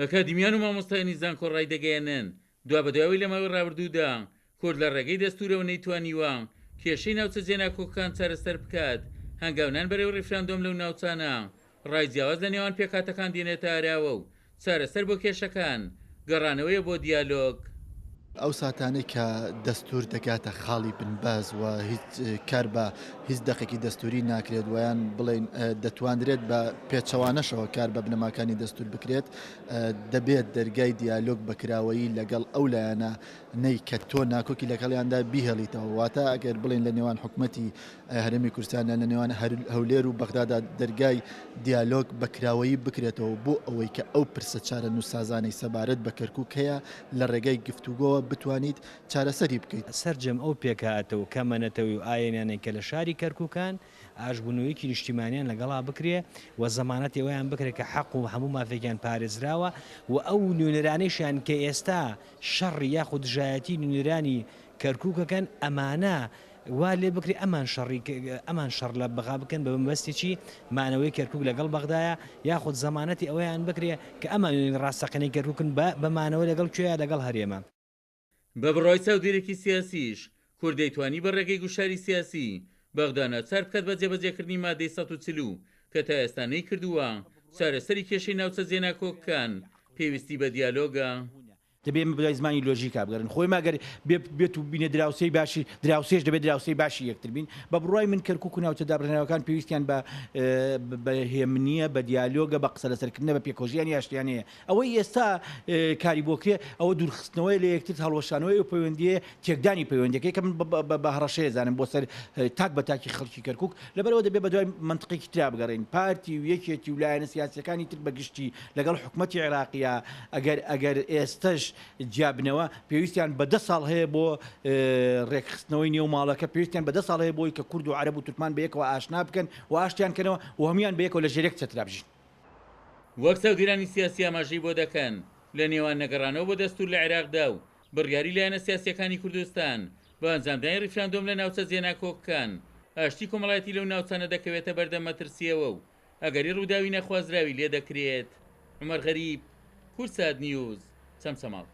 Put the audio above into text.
ئەکادیمیان و مامۆستایانی زانکۆ ڕایدەگەیەنن، دوابەدوای ئەوەی لە ماوەی ڕابردوودا کورد لە ڕێگەی دەستوورەوە نەیتوانیوە کێشەی ناوچە جێناکۆکەکان چارەسەر بکات، هەنگاونان بەرەو ڕیفراندۆم لەو ناوچانە ڕای جیاواز لە نێوان پێکهاتەکان دێنێتە ئاراوە و چارەسەر بۆ کێشەکان گەڕانەوەیە بۆ دیالۆگ. ئەو ساتانەی کە دەستوور دەگاتە خاڵی بنبەست و هیچ کار بە هیچ دەقێکی دەستووری ناکرێت و یان بڵێین دەتواندرێت بە پێچەوانەشەوە کار بە بنەماکانی دەستوور بکرێت، دەبێت دەرگای دیالۆگ بە کراوەیی لەگەڵ ئەو لایەنانەی کە تۆ ناکۆکی لەگەڵیاندا بیهێڵیتەوە. واتە ئەگەر بڵێین لە نێوان حکومەتی هەرێمی کوردستان یان لە نێوان هەولێر و بەغدادا دەرگای دیالۆگ بە کراوەیی بکرێتەوە بۆ ئەوەی کە ئەو پرسە چارەنووسسازانەی سەبارەت بە کەرکووک هەیە لە ڕێگای گفتوگۆوە بتوانیت چارەسەری بکەیت. سەرجەم ئەو پێکهاتە و کەمە نەتەوەی و ئایینانەی کە لە شاری کەرکووکان، ئاشبوونەوەیەکی نیشتیمانیان لەگەڵا بکرێ و زەمانەتی ئەوەیان بکرێ کە حەق و هەموو مافێکیان پارێزراوە و ئەو نوێنەرانەیشیان کە ئێستا شەڕی یاخود دژایەتی نوێنەرانی کەرکووک ئەکەن ئەمانە وا لێ بکرێ ئەمان شەڕی ئەمان شەڕ لە بەغا بکەن بە مەبەستێکی مانەوەی کەرکووک لەگەڵ بەغدایە یاخود زەمانەتی ئەوەیان بکرێ کە ئەمان نوێنەری ڕاستەقینەی کەرکووکن بە بە مانەوە لەگەڵ کوێیە لەگەڵ هەرێمە. بە بڕوای چاودێرێکی سیاسیش، کورد دەیتوانی بە ڕێگەی گوشاری سیاسی، بەغدا ناچار بکات بە جێبەجێکردنی مادەی 140 و کە تا ئێستا نەیکردووە، چارەسەری کێشەی ناوچە جێناکۆکەکان پێویستی بە دیالۆگە. دەبێ ئێمە بەدوای زمانی لۆژیکا بگەڕێین. خۆ ئێمە ئەگەر بێت و بینە دراوسێی باشی، دراوسێش دەبێت دراوسێی باشی یەکتر بین. بە بڕوای من کەرکووک و ناوچە دابڕێنراوەکان پێویستیان بە بە هێمنییە، بە دیالۆگە، بە قسە لەسەرکردنە، بە پێکەوەژیانی ئاشتیانەیە. ئەوەی ئێستا کاری بۆ کرێ ئەوە دوورخستنەوەیە لە یەکتر، هەڵوەشانەوەی ئەو پەیوەندییەیە، تێکدانی پەیوەندییەکەی کە من بە هەڕەشەیە زانم بۆ سەر تاک بە تاکی خەڵکی کەرکووک. لەبەرئەوە دەبێ بەدوای مەنتقێکی ترا بگەڕێین. پارتی و یەکێتی و لایەنە سیاسییەکانی تر بە گشتی لەگەڵ حکومەتی عێراقیا ئەگەر ئەگەر ئێستەش جیابنەوە پێویستیان بە دە ساڵ هەیە بۆ ڕێکخستنەوەی نێو ماڵەکە، پێویستیان بە دە ساڵ هەیە بۆی کە کورد و عەرەب و تورکمان بەیەکەوە ئاشنا بکەن و ئاشتیان کەنەوە و هەموویان بەیەکەوە لە ژێر یەک چەترا بژین. وەک چاودێرانی سیاسی ئاماژەی بۆ دەکەن، لە نێوان نەگەڕانەوە بۆ دەستوور لە عێراقدا و بڕیاری لایەنە سیاسییەکانی کوردستان بە ئەنجامدانی ڕیفراندۆم لە ناوچە جێناکۆکەکان، ئاشتی کۆمەڵایەتی لەو ناوچانە دەکەوێتە بەردەم مەترسییەوە و ئەگەری ڕووداوی نەخوازراوی لێدەکرێت. عومەر غەریب، کوردسات نیوز، چەمچەماڵ.